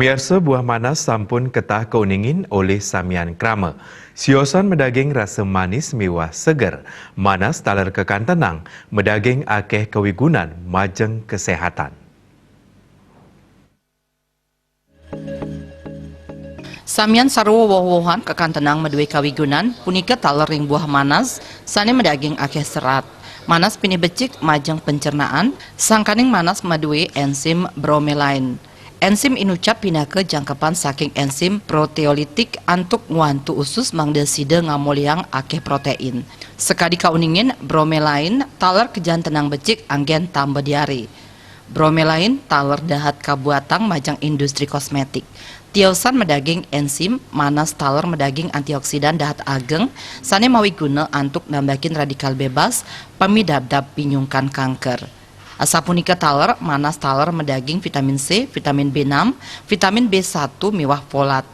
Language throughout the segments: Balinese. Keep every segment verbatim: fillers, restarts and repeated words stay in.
Pemirsa, buah manas sampun ketah kauningin olih samian krama. Siosan madaging rasa manis miwah seger. Manas taler kakantenang, madaging akeh kawigunan majeng kesehatan. Samian sarwa woh-wohan kakantenang madue kawigunan, punika taler ring buah manas sane madaging akeh serat. Manas pinih becik majeng pencernaan, sangkaning manas madue ensim bromelain. Ensim inucap pinaka jangkepan saking ensim proteolitik antuk ngwantu usus mangda sida ngamolihang akeh protein. Sakadi kauningin, bromelain taler kajantenang becik anggen tamba diare. Bromelain taler dahat kabuatang majeng industri kosmetik. Tiosan madaging ensim, manas taler madaging antioksidan dahat ageng, sane mawi guna antuk nambakin radikal bebas, pamidabdab pinyungkan kanker. Asapunika taler, manas taler madaging vitamin C, vitamin B enam, vitamin B satu, miwah folat.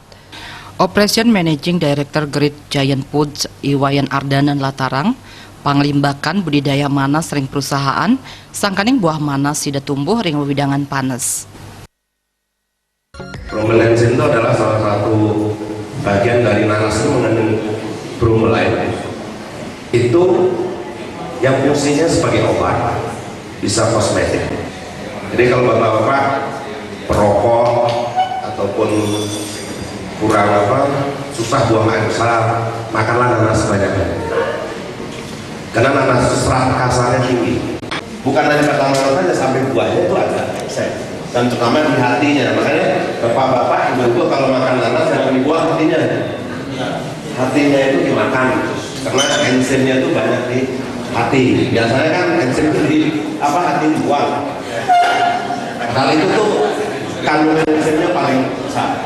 Operation Managing Director Great Giant Foods, I Wayan Ardana nlatarang, panglimbakan budidaya manas ring perusahaan, sangkaning buah manas sida tumbuh ring wewidangan panes. Bromelain itu adalah salah satu bagian dari nanas itu mengandung bromelain. Itu yang fungsinya sebagai obat, bisa kosmetik. Jadi kalau bapak-bapak perokok ataupun kurang apa, susah buang air besar, makanlah nanas sebanyak. Karena nanas itu serat kasarnya tinggi. Bukan hanya pertama saja, sampai buahnya itu ada. Dan terutama di hatinya. Makanya bapak-bapak, ibu-ibu kalau makan nanas jangan dibuang hatinya. Hatinya itu dimakan. Karena ensimnya itu banyak di hati. Biasanya kan ensim itu di apa, hati dibuang. Padahal itu tuh kandungan ensimnya paling besar.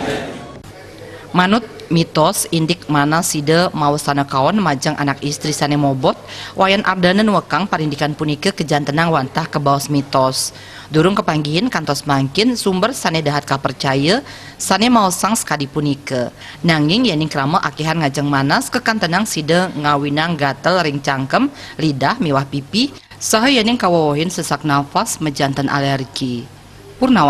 Manut mitos, indik manas sida mawasana kaon majeng anak istri sane mobot, Wayan Ardana nuekang parindikan punika kajantenang wantah kabaos mitos. Durung kapanggihin kantos mangkin sumber sane dahat kapercaya, sane maosang sakadi punika. Nanging yening krama akehan ngajeng manas kakantenang sida ngawinang gatel ring cangkem, lidah miwah pipi, saha yening kawewehin sesak nafas majanten alergi. Purnawan.